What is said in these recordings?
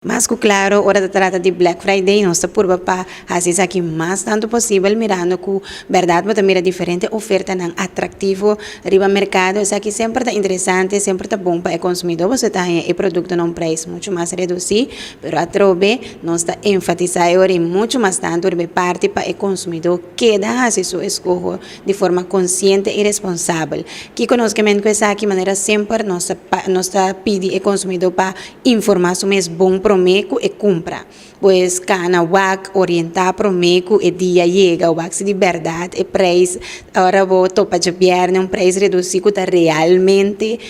Mas ku klaro, ora ta trata di Black Friday, nos ta purba pa hasi esaki mas tantu posibel, mirando ku bèrdat bo ta mira diferente ofertanan atraktivo riba merkado. Esaki semper ta interesante, semper ta bon pa e konsumidó, pasobra ta haña e produkto na un preis muchu mas redusí. Pero atrobe nos ta enfatisá e ora ei muchu mas tantu riba e parti pa e konsumidó keda hasi su eskoho di forma konsiente i responsabel. Kiko nos ke men ku esaki? Manera semper nos ta nos ta pidi e konsumidó pa Informá su mes bon promé ku e kumpra. Pues kana wak orientá promé ku e dia yega. Wak si di bèrdat e preis ora bo topa djabièrnè un preis redusí ku ta realmente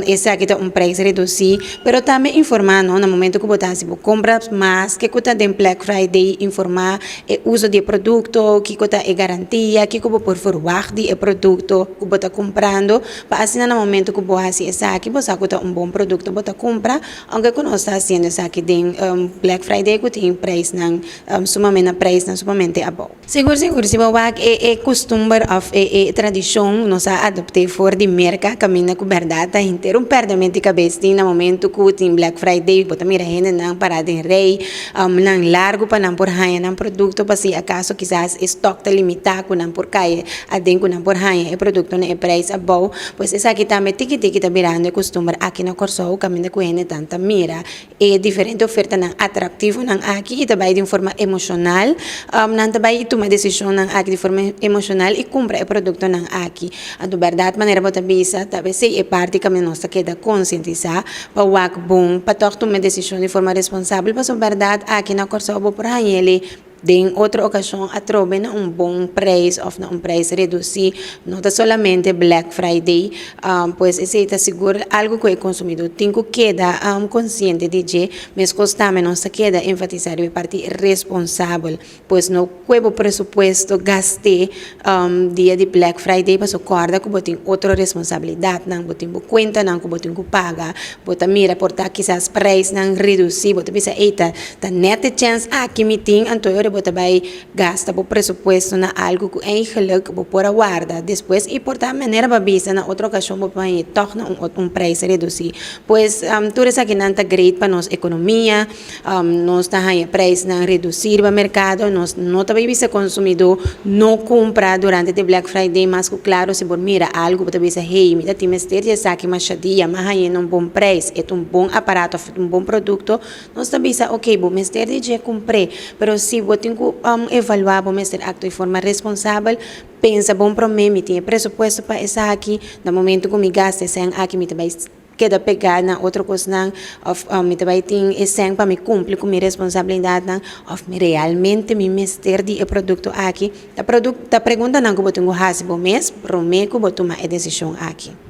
esaki ta un preis redusí. Pero tambe informá no na momento ku bo ta hasi bo kompra maske ku ta den Black Friday informá e uso di e produkto, kiko ta e garantia, kiko bo por ferwagt di e produkto ku bo ta kumprando. Pa asina na momento ku bo hasi esaki bo sa ku ta un bon produkto bo ta kumpra, ounke ku nos ta hasiendo esaki den Black Friday ku tin preisnan sumamente na preisnan sumamente abou. Sigur sigur si bo wak e e kustumber òf e e tradishon nos a adopt'é for di Merka kaminda ku bèrdat ta henter un pèrdèment di kabes tin na momento ku tin Black Friday bo ta mira hendenan pará den rei nan largu pa nan por haña nan produkto pa si akaso kisas e stòk ta limitá ku nan por kai aden ku nan por haña e produkto na e preis abou, pues esaki tambe tiki tiki ta birando e kustumber aki na Kòrsou kaminda ku hende tan ta mira e diferente ofertanan atraktivonan aki i ta bai di un forma emoshonal nan ta bai i tuma desishonnan aki di forma emoshonal i kumpra e produktonan aki. Anto bèrdat manera bo ta bisa ta p'esei e parti kaminda nos ta keda konsientisá pa wak bon pa tòg tuma e desishon di forma responsabel pasobra bèrdat aki na Kòrsou bo por hañ'el Den otro okashon atrobe na un bon preis òf na un preis redusí, no ta solamente Black Friday. Pues esei ta sigur algu ku e konsumidó tin ku keda konsiente di dje. Meskos tambe nos ta keda enfatisá riba e parti responsabel. Pues no kue bo presupuesto gast'é dia di Black Friday pasobra kòrda ku bo tin otro responsabilidatnan, bo tin bo kuentanan ku bo tin ku paga, bo ta mira por ta kisas preisnan redusí, bo ta bisa ey ta Ta net e chèns aki mi tin, anto e ora bo ta bai gasta bo presupuesto na algu ku eigenlik bo por a warda despues i por ta manera bo a bisa na otro okashon bo por haña tòg na un un preis redusí. Pues tur esakinan ta great pa nos ekonomia, nos ta haña preisnan redusí riba merkado, nos no ta bai bisa konsumidó no kumpra durante di Black Friday mas ku klaro si bo mira algu bo ta bisa hey mi ta tin mester di esaki masha dia mi a haña na un bon preis, e ta un bon aparato òf un bon produkto. Nos ta bisa, ok, bo mester di dje kumpr'é, pero si bo tin ku evaluá, bo mester aktua di forma responsabel, pensa bon promé, mi tin e presupuesto pa esaki, na momento ku mi gasta e sèn aki mi ta bai keda pegá na otro kosnan òf mi ta bai tin e sèn pa mi kumpli ku mi responsabilidatnan òf mi realmente mi mester di e produkto aki. Ta ta preguntanan ku bo tin ku hasi bo mes promé ku bo tuma e desishon aki.